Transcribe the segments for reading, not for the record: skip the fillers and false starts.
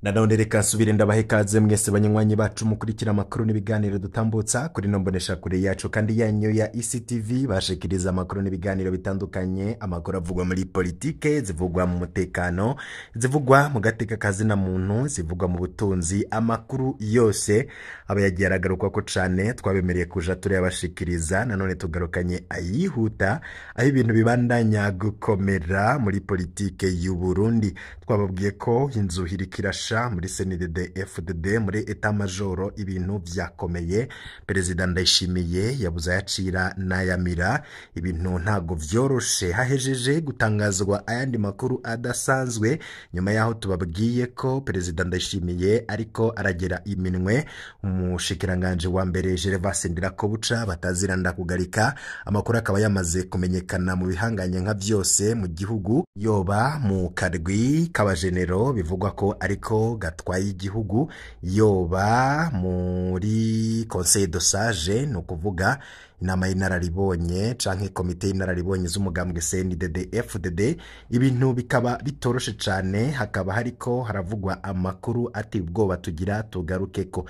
Nanone reka nsubire ndabahe ikaze mwese banywanyi bacu mukurikira amakuru n'ibiganiro dutambutsa kuri ino mboneshakure yacu kandi yanyu ya ECTV. Bashikiriza amakuru n'ibiganiro bitandukanye, amakuru avugwa muri politike, zivugwa mu mutekano, zivugwa mu gateka kazina muntu, zivugwa mu butunzi, amakuru yose aba yagiye aragarukwako cane. Twabemereye kuja turayabashikiriza. Nanone tugarukanye ayihuta, aho ibintu bibandanya gukomera muri politike y'u Burundi. Twababwiye ko inzu iriko irasha muri CNDD FDD, muri état-major ibintu vyakomeye. Perezida Ndayishimiye yabuze ayacira n'ayamira, ibintu ntago vyoroshe. Hahejeje gutangazwa ayandi makuru adasanzwe nyuma yaho tubabwiye ko Perezida Ndayishimiye ariko aragera iminwe umushikiranganje wa mbere Gervais Ndirakobuca bataziranda kugarika. Amakuru akaba yamaze kumenyekana mu bihanganye nka vyose mu gihugu, yoba mu karwi k'abajenero bivugwa ko ariko gatwaye igihugu, yoba muri conseil de sage, ni ukuvuga inama y'inararibonye canke komite y'inararibonye z'umugambwe CNDD FDD. Ibintu bikaba bitoroshe cane, hakaba hariko haravugwa amakuru ateye ubwoba tugira tugarukeko.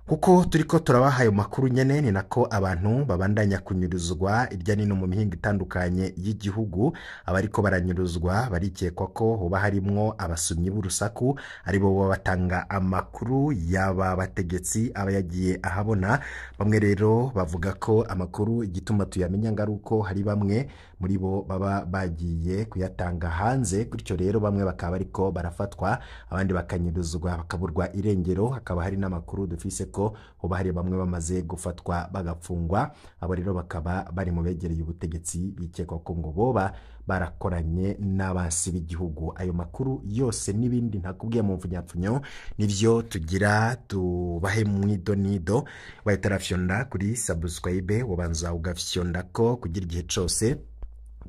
Kuko turiko turabaha ayo makuru nyene, ni nako abantu babandanya kunyuruzwa irya nino mu mihingo itandukanye y'igihugu. Abariko baranyuruzwa barikekwa ko hoba harimwo abasumyi b'urusaku, aribo baba batanga amakuru y'aba bategetsi aba yagiye ahabona. Bamwe rero bavuga ko amakuru igituma tuyamenya ngo ari uko hari bamwe muri bo baba bagiye kuyatanga hanze, gutyo rero bamwe bakaba bariko barafatwa, abandi bakanyuruzwa bakaburwa irengero. Hakaba hari n'amakuru dufise ko hoba hari bamwe bamaze gufatwa bagapfungwa. Abo rero bakaba bari mu begereye ubutegetsi, bikekwa ko ngo boba barakoranye n'abansi b'igihugu. Ayo makuru yose n'ibindi ntakubwiye mu mfunyapfunyo nivyo tugira tubahe mwidonido. Wahitarafyonda kuri subscribe, wabanza ugafyonda ko kugira igihe cose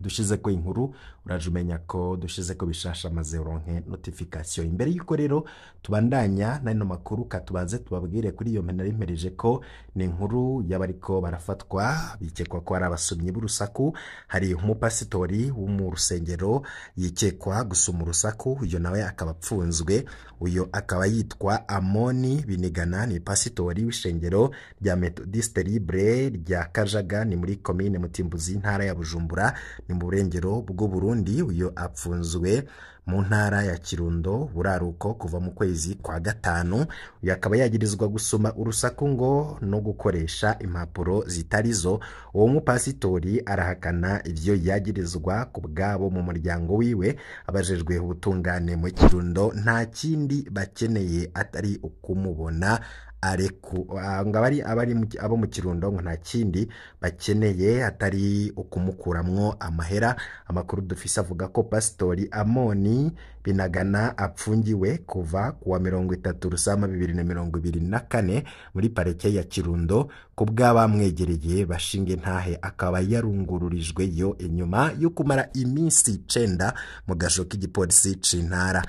dushize ko inkuru uraje umenya ko dushize ko bishasha, maze uronke notification. Imbere yuko rero tubandanya n'ano makuru, katubanze tubabwire kuri iyo mpena rimpereje ko ni inkuru y'abariko barafatwa bikekwa ko ari abasomyi b'urusaku. Hari umupasitori wo mu rusengero yikekwa gusoma urusaku, uyo nawe akaba apfunzwe. Uyo akaba yitwa Amoni Binigana, ni pasitori w'ishengero rya Methodiste Libre rya Kajaga, ni muri komine Mutimbuzi, intara ya Bujumbura, ni mu burengero bw'u Burundi. Uyo apfunzwe mu ntara ya Kirundo buraruko kuva mu kwezi kwa gatanu. Uyu akaba yagirizwa gusoma urusaku ngo no gukoresha impapuro zitarizo. Uwo mupasitori arahakana ivyo yagirizwa. Ku bwabo mu muryango wiwe, abajejwe ubutungane mu Kirundo nta kindi bakeneye atari ukumubona areku ngo abari abo mu Kirundo ngo nta kindi bakeneye atari ukumukuramwo amahera. Amakuru dufise avuga ko Pasitori Amoni Binagana apfungiwe kuva kuwa 30 Rusama 2024 muri parike ya Kirundo. Ku bw'abamwegereye bashinge ntahe, akaba yarungururijweyo inyuma yo kumara iminsi 9 mu gasho k'igipolisi c'intara.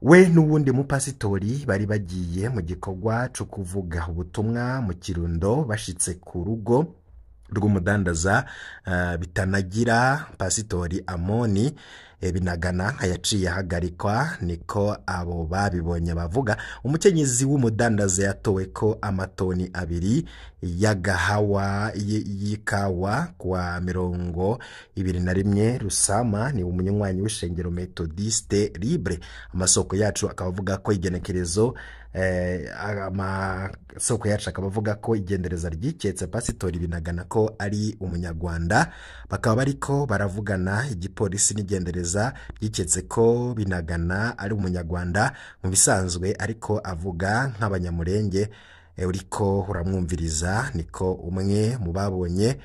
We n'uwundi mupasitori bari bagiye mu gikorwa co kuvuga ubutumwa mu Kirundo, bashitse ku rugo rw'umudandaza bitanagira, Pasitori Amoni Binagana yaciye ahagarikwa, niko abo babibonye bavuga. Umukenyezi w'umudandaza yatowe ko amatoni 2 y'agahawa y'ikawa kuwa 21 Rusama, ni umunywanyi w'ishengero Methodiste Libre. Amasoko yacu akaba avuga ko igenekerezo amasoko yacu akaba avuga ko igendereza ryiketse Pasitori Binagana ko ari umunyarwanda, bakaba bariko baravugana. Igipolisi n'igendereza ryiketse ko Binagana ari umunyarwanda mu bisanzwe, ariko avuga nk'abanyamurenge uriko uramwumviriza, niko umwe mu babonye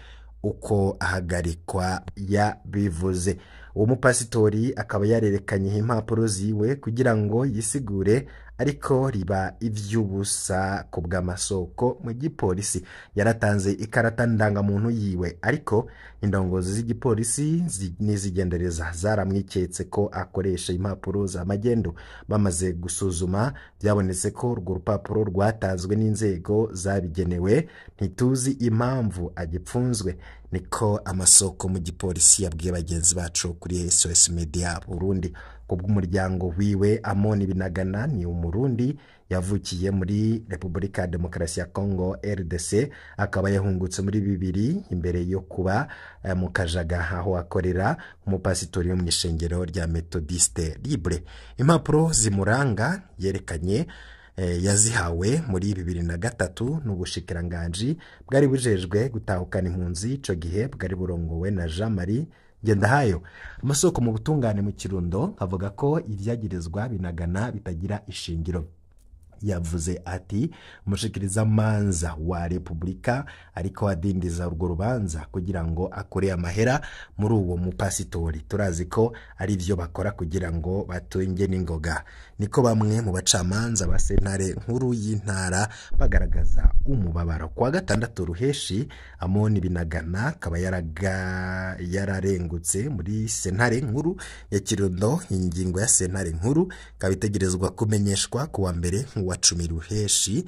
uko ahagarikwa yabivuze. Uwo mupasitori akaba yarerekanye impapuro ziwe kugira ngo yisigure, ariko riba ivy'ubusa. Ku bw'amasoko mu gipolisi, yaratanze ikarata ndangamuntu yiwe, ariko indongozi z'igipolisi n'izigendereza zaramwiketse ko akoresha impapuro za magendo. Bamaze gusuzuma, byabonetse ko urwo rupapuro rwatanzwe n'inzego zabigenewe. Ntituzi impamvu agipfunzwe. Niko amasoko mu gipolisi yabwiye bagenzi bacu kuri SOS Media Burundi. Kubw'umuryango wiwe, Amoni Binagana ni umurundi yavukiye muri Repubulika ya Demokarasi ya Congo RDC, akaba yahungutse muri 2000 imbere yo kuba mu Kajaga aho akorera umupasitori wo mu ishengero rya Methodiste Libre. Impapuro zimuranga yerekanye yazihawe muri 2003 n'ubushikiranganji bwari bujejwe gutahukana impunzi, ico gihe bwari burongowe na Jean Marie Ngendahayo. Amasoko mu butungane mu Kirundo avuga ko ivyagirizwa Binagana bitagira ishingiro. Yavuze ati umushikirizamanza wa Repubulika ariko adindiza urwo rubanza kugira ngo akore amahera muri uwo mupasitori. Turazi ko ari byo bakora kugira ngo batunge n'ingoga. Niko bamwe mu bacamanza ba sentare nkuru y'intara bagaragaza umubabaro. Kwa gatandatu ruheshi, Amoni Binagana akaba yararengutse muri sentare nkuru ya Kirundo. Ingingo ya sentare nkuru ikaba itegerezwa kumenyeshwa kuwa mbere wa 10 ruheshi,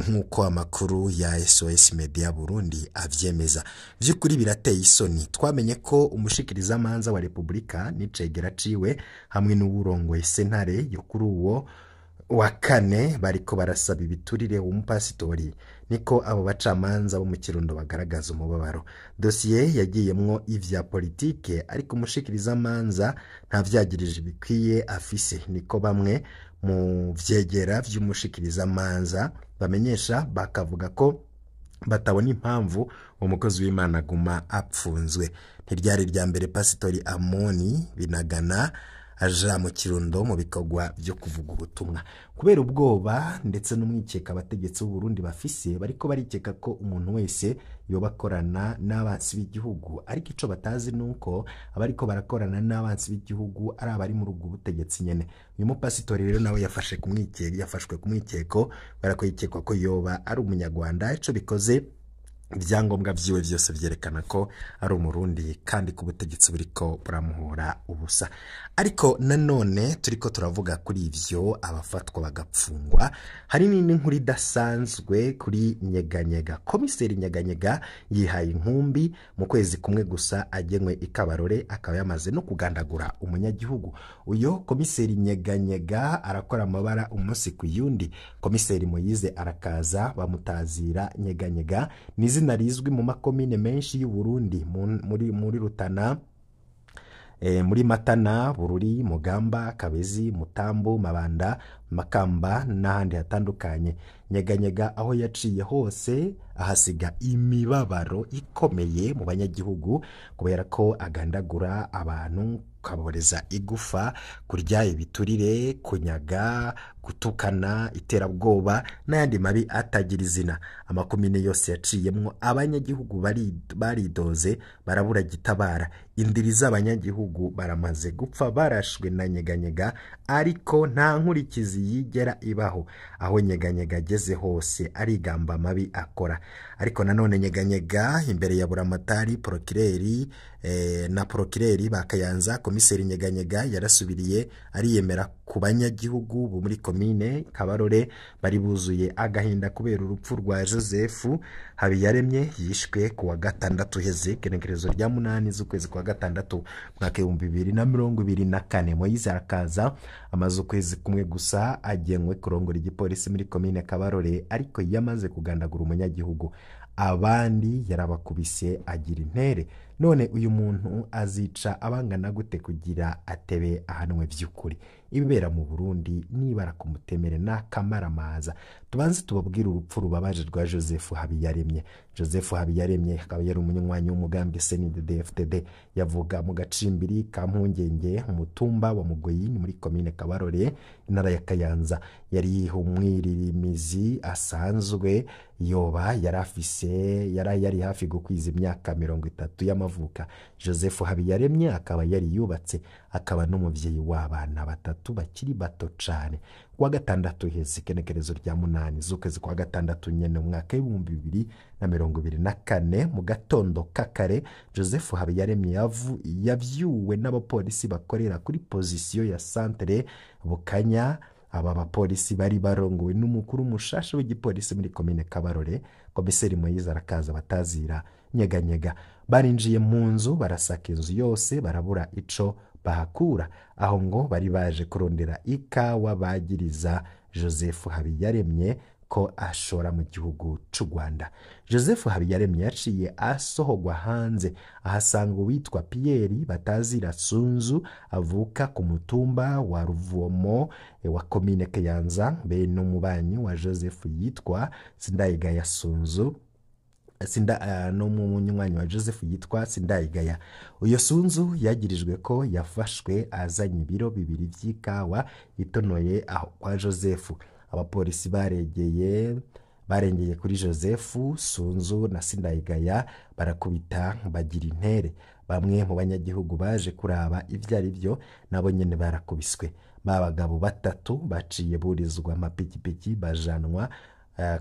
nk'uko amakuru ya SOS Media Burundi avyemeza. Vy'ukuri birateye isoni. Twamenye ko umushikirizamanza wa Repubulika n'icegera ciwe hamwe n'uwurongoye sentare yo kuri uwo wa kane bariko barasaba ibiturire umupasitori. Niko abo bacamanza bo mu Kirundo bagaragaza umubabaro. Dosiye yagiyemwo ivya politike, ariko umushikirizamanza nta vyagirije bikwiye afise. Niko bamwe mu vyegera vy'umushikirizamanza bamenyesha, bakavuga ko batabona impamvu umukozi w'Imana aguma apfunzwe. Ntiryari rya mbere Pasitori Amoni Binagana aja mu Kirundo mu bikorwa byo kuvuga ubutumwa. Kubera ubwoba ndetse n'umwikeka abategetsi b'u Burundi bafise, bariko barikeka ko umuntu wese yoba akorana n'abansi b'igihugu, ariko ico batazi nuko abariko barakorana n'abansi b'igihugu ari abari muri ubwo butegetsi nyene. Uyu mupasitori rero nawe yafashwe ku mwikeko, barakwikekwa ko yoba ari umunyarwanda. Ico bikoze ibyangombwa vyiwe vyose vyerekana ko ari umurundi kandi ku butegetsi buriko buramuhora ubusa. Ariko nanone turiko turavuga kuri ivyo abafatwa bagapfungwa, hari n'indi nkuru idasanzwe kuri Nyeganyega. Komiseri Nyeganyega yihaye inkumbi mu kwezi kumwe gusa agenwe ikabarore, akaba yamaze no kugandagura umunyagihugu. Uyo komiseri Nyeganyega arakora amabara umunsi ku yundi. Komiseri Moyize arakaza bamutazira Nyeganyega, ni izina rizwi mu makomine menshi y'u Burundi, muri Rutana, muri Matana, Bururi, Mugamba, Kabezi, Mutambo, Mabanda, Makamba n'ahandi hatandukanye. Nyeganyega aho yaciye hose ahasiga imibabaro ikomeye mu banyagihugu, kubera ko agandagura abantu, kaboreza igufa, kurya ibiturire, kunyaga, gutukana, iterabwoba n'ayandi mabi atagira izina. Amakomine yose yaciyemwo abanyagihugu baridoze barabura gitabara. Indiri z'abanyagihugu baramaze gupfa barashwe na Nyeganyega, ariko nta nkurikizi yigera ibaho. Aho Nyeganyega ageze hose arigamba amabi akora. Ariko nanone Nyeganyega imbere ya Buramatari, prokireri na prokireri bakayanza, komiseri Nyeganyega yarasubiriye ariyemera ku banyagihugu bo muri komine Kabarore bari buzuye agahinda kubera urupfu rwa Joseph Habiyaremye yishwe ku wa gatandatu heze igenekerezo rya 8 z'ukwezi kwa gatandatu mwaka 2024. Moyize arakaza amaze ukwezi kumwe gusa agenwe kurongora igipolisi muri komine Kabarore, ariko yamaze kugandagura umunyagihugu, abandi yarabakubise agira intere. None uyu muntu azica abangana gute kugira atebe ahanwe vy'ukuri? Ibibera mu Burundi nibara kumutemere n'akamaramaza. Tubanze tubabwire urupfu rubabaje rwa Joseph Habiyaremye. Joseph Habiyaremye akaba yari umunywanyi w'umugambi CNDD-FDD, yavuga mu gacimbiri ka Mpungenge umutumba wa Mugoyi muri komine Kabarore intara ya Kayanza. Yari umwiririmizi asanzwe, yoba yarafise yari hafi gukwiza imyaka 30 y'amavuka. Joseph Habiyaremye akaba yari yubatse, akaba n'umuvyeyi w'abana batatu bakiri bato cane. Kuwa gatandatu heze igenekerezo rya 8 z'ukwezi kwa gatandatu nyene umwaka 2024 mu gatondo kakare, Joseph Habiyaremye yavyuwe n'abapolisi bakorera kuri position ya centre Bukanya. Aba bapolisi bari barongowe n'umukuru mushasha w'igipolisi muri komine Kabarore, komiseri Moyize arakaza batazira Nyeganyega. Barinjiye mu nzu, barasaka inzu yose, barabura ico bahakura. Aho ngo bari baje kurondera ikawa bagiriza Joseph Habiyaremye ko ashora mu gihugu c'u Rwanda. Joseph Habiyaremye yaciye asohogwa hanze, ahasanga uwitwa Pierre Batazira Sunzu, avuka ku mutumba wa Ruvomo wa komine Kayanza, be n'umubanyi wa Joseph yitwa Sindayigaya Sunzu, sinda no mu munywanyi wa Joseph yitwa Sindayigaya. Uyo Sunzu yagirijwe ko yafashwe azanye ibiro 2 vy'ikawa itonoye aho kwa Joseph. Abapolisi barengeye kuri Joseph, Sunzu na Sindayigaya, barakubita bagira intere. Bamwe mu banyagihugu baje kuraba ivyo ari byo nabo nyene barakubiswe. Ba bagabo batatu baciye burizwa amapikipiki bajanwa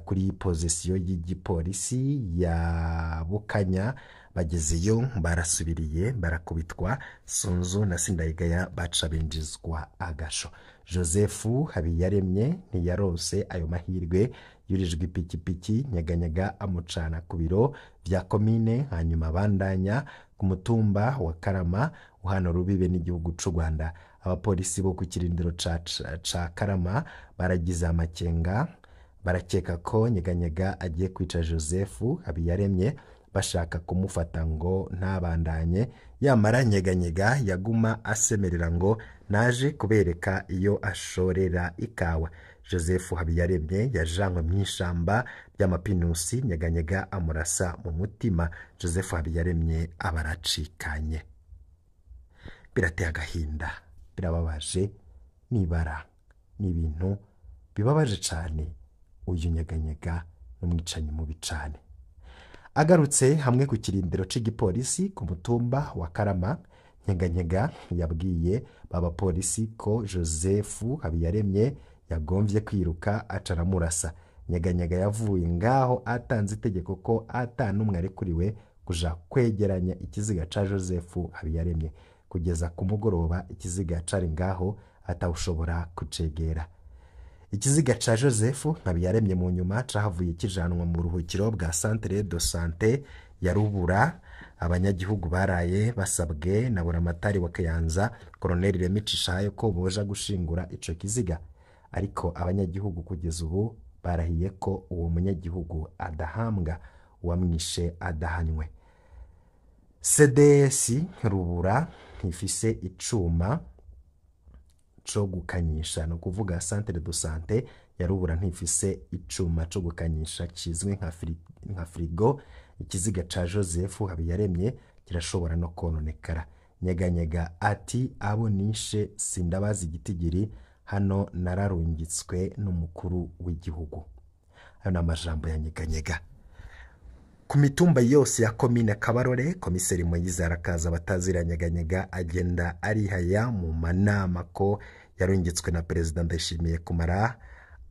kuri pozisiyo y'igipolisi ya Bukanya. Bagezeyo barasubiriye barakubitwa. Sunzu na Sindayigaya baca binjizwa agasho. Joseph Habiyaremye ntiyarose ayo mahirwe, yurijwe ipikipiki Nyeganyega amucana ku biro vya komine, hanyuma bandanya ku mutumba wa Karama uhana rubibe n'igihugu c'u Rwanda. Abapolisi bo ku kirindiro ca Karama baragize amakenga, barakeka ko Nyeganyega agiye kwica Joseph Habiyaremye, bashaka kumufata ngo ntabandanye. Yamara Nyeganyega yaguma asemerera ngo naje kubereka iyo ashorera ikawa. Joseph Habiyaremye yajanwe mw'ishamba ry'amapinusi, Nyeganyega amurasa mu mutima. Joseph Habiyaremye abaracikanye. Birateye agahinda, birababaje, nibara ni ibintu bibabaje cane. Uyu Nyeganyega n'umwicanyi mubi cane. Agarutse hamwe ku kirindiro c'igipolisi ku mutumba wa Karama, Nyeganyega yabwiye babapolisi ko Joseph Habiyaremye yagomvye kwiruka aca aramurasa. Nyeganyega yavuye ngaho atanze itegeko ko atanumwe arekuriwe kuja kwegeranya ikiziga ca Joseph Habiyaremye. Kugeza ku mugoroba ikiziga cari ngaho atawushobora kucegera. Ikiziga ca Joseph Habiyaremye mu nyuma cahavuye kijanwa mu buruhukiro bwa Centre de Santé ya Rubura. Abanyagihugu baraye basabwe na Buramatari wa Kayanza Colonel Remy Cishahayo ko boja gushingura ico kiziga, ariko abanyagihugu kugeza ubu barahiye ko uwo munyagihugu adahambwa, uwamwishe adahanywe. CDS Rubura ntifise icuma co gukanyisha, no kuvuga Centre de Santé ya Rubura ntifise icuma co gukanyisha kizwi nka frigo. Ikiziga ca Joseph Habiyaremye kirashobora no kononekara. Nyeganyega ati abo nishe sindabazi igitigiri, hano nararungitswe n'umukuru w'igihugu. Ayo ni amajambo ya Nyeganyega. Ku mitumba yose ya komine Kabarore, komiseri Moyize arakaza batazira Nyeganyega agenda arihaya mu manama ko yarungitswe na Perezida Ndayishimiye kumara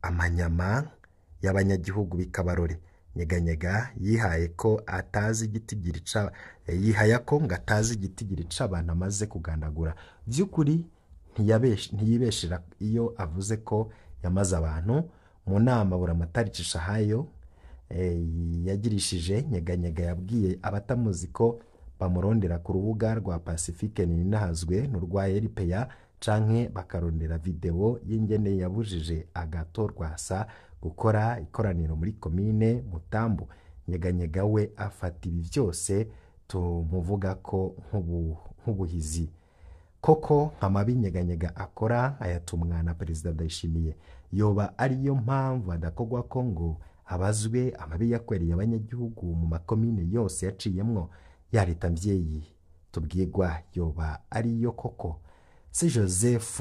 amanyama y'abanyagihugu b'Ikabarore. Nyeganyega yihaye ko atazi igitigiri ca yihaya ko ngo atazi igitigiri c'abantu amaze kugandagura. Vy'ukuri ntiyibeshera iyo avuze ko yamaze abantu. Mu nama Buramatari Cishahayo yagirishije, Nyeganyega yabwiye abatamuzi ko bamurondera ku rubuga rwa Pacifique Ninahazwe n'urwa RPA, canke bakarondera video y'ingene yabujije Agato Rwasa gukora ikoraniro muri komine Mutambu. Nyeganyega we afata ibi vyose tumuvuga ko nk'ubuhizi. Koko amabi Nyeganyega akora ayatumwa na Perezida Ndayishimiye. Yoba ariyo mpamvu adakogwa ko ngo abazwe amabi yakwereye abanyagihugu mu makomine yose yaciyemwo ya leta mvyeyi tubwirwa, yoba ariyo koko. Si Joseph,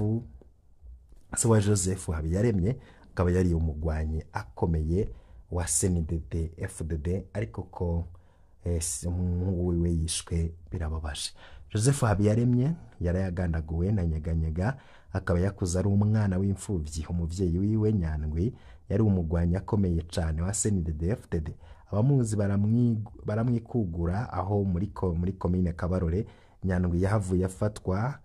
se wa Joseph Habiyaremye akaba yari umugwanyi akomeye wa CNDD FDD, ariko ko umuhungu wiwe yishwe birababaje. Joseph Habiyaremye yarayagandaguwe na Nyeganyega, akaba yakuze ari umwana w'imfuvyi. Umuvyeyi wiwe Nyandwi yari umugwanyi akomeye cane wa CNDD FDD. Abamuzi baramwikugura aho muri komine Kabarore. Nyandwi yahavuye afatwa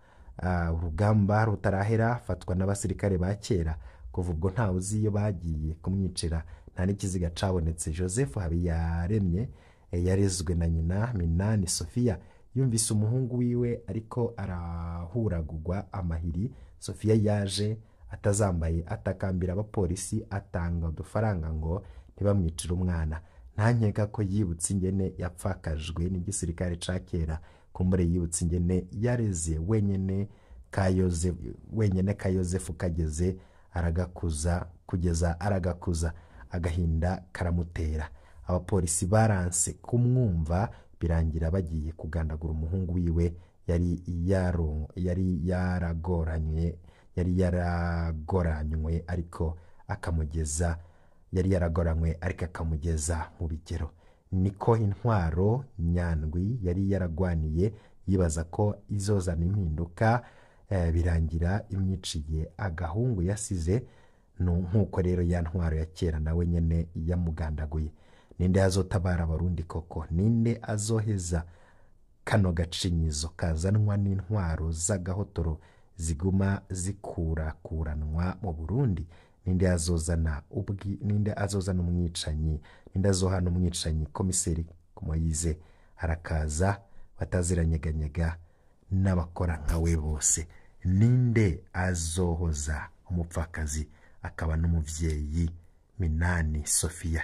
urugamba rutarahera, afatwa n'abasirikare ba kera. Kuva ubwo ntawe uzi iyo bagiye kumwicira, nta n'ikiziga cabonetse. Joseph Habiyaremye Yarezwe na nyina Minani Sofia. Yumvise umuhungu wiwe ariko arahuragurwa amahiri, Sofia yaje atazambaye, atakambira abapolisi, atanga udufaranga ngo ntibamwicire umwana. Ntankeka ko yibutse ingene yapfakajwe n'igisirikare ca kera. Kumbure yibutse ingene yareze wenyene ka Yozefu kageze aragakuza, kugeza aragakuza, agahinda karamutera. Abapolisi baranse kumwumva, birangira bagiye kugandagura umuhungu wiwe yari yaragoranywe ariko akamugeza ariko akamugeza mu bigero. Niko intwaro Nyandwi yari yaragwaniye, yibaza ko izozana impinduka, birangira imyiciye agahungu yasize. Nkuko rero ya ntwaro ya kera nawe nyene yamugandaguye. Ninde azotabara Abarundi koko? Ninde azoheza kano gacinyizo kazanwa n'intwaro z'agahotoro ziguma zikurakuranwa mu Burundi? Ninde azozana ninde azozana umwicanyi? Ninde azohana umwicanyi? Komiseri Moyize arakaza, bataziranyeganyega n'abakora nkawe bose. Ninde azohoza umupfakazi akaba n'umuvyeyi Minani Sofia?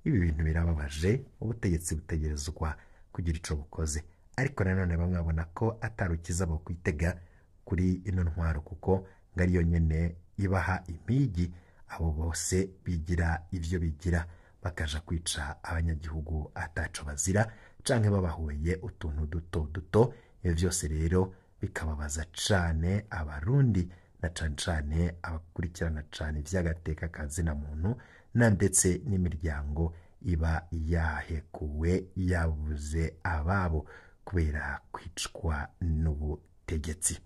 Ibi bintu birababaje. Ubutegetsi butegerezwa kugira ico bukoze, ariko nanone bamwe babona ko atarukiza bo kwitega kuri ino ntwaro, kuko ngari yo nyene ibaha impigi abo bose bigira ivyo bigira, bakaja kwica abanyagihugu ataco bazira canke babahuye utuntu duto duto. Ivyo vyose rero bikababaza cane Abarundi, na cane cane abakurikirana cane ivy'agateka kazina muntu, na ndetse n'imiryango iba yahekuwe yabuze ababo kubera kwicwa n'ubutegetsi.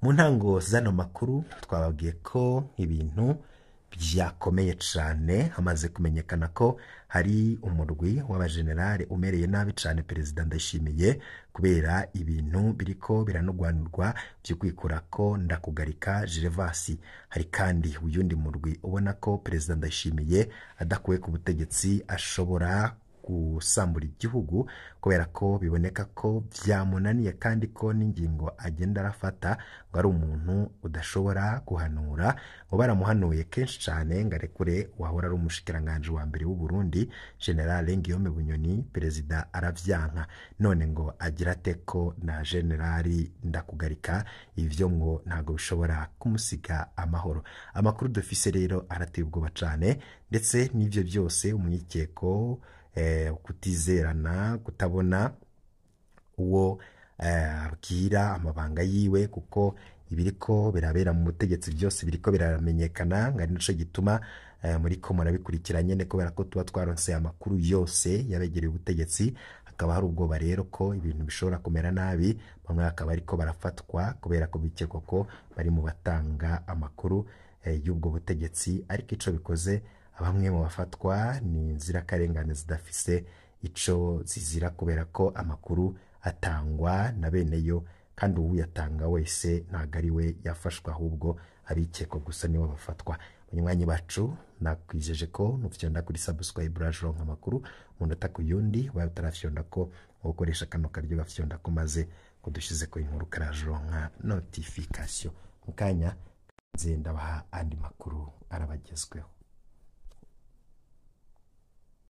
Mu ntango zano makuru twababwiye ko ibintu byakomeye cane. Hamaze kumenyekana ko hari umurwi w'abagenerale umereye nabi cane Perezida Ndayishimiye, kubera ibintu biriko biranugwanurwa byo kwikura ko Ndakugarika Gervasi. Hari kandi uyundi murwi ubona ko Perezida Ndayishimiye adakuwe ku butegetsi ashobora gusambura igihugu, kubera ko biboneka ko byamunaniye, kandi ko n'ingingo agenda arafata ngo ari umuntu udashobora guhanura. Ngo baramuhanuye kenshi cyane ngo arekure wahora ari umushikiranganje wa mbere w'u Burundi General Guillaume Bunyoni, perezida aravyanka. None ngo agira ate ko na General Ndakugarika ivyo ngo ntago bishobora kumusiga amahoro. Amakuru dufise rero arateye ubwoba cane, ndetse n'ivyo byose umwikeko, kutizerana, kutabona uwo abwira amabanga yiwe, kuko ibiriko birabera mu butegetsi byose biriko biramenyekana. Ngari nico gituma muriko murabikurikira nyene, kubera ko tuba twaronse amakuru yose yabegereye ubutegetsi. Hakaba hari ubwoba rero ko ibintu bishobora kumera nabi, bamwe bakaba ariko barafatwa kubera ko bikekwa ko bari mu batanga amakuru y'ubwo butegetsi. Ariko ico bikoze, bamwe mu bafatwa ni inzirakarengane zidafise ico zizira, kubera ko amakuru atangwa na beneyo, kandi uwuyatanga wese ntago ari we yafashwe, ahubwo abikekwa gusa nibo bafatwa. Abanywanyi bacu, nakwijeje ko nufyonda kuri subscribe uraronka amakuru umunota ku yundi. Wawe utarafyonda ko ukoresha kano karyo gafyonda ko, maze kudushize ko inkuru kararonka notification. Mukanya nze ndabaha andi makuru arabagezweho.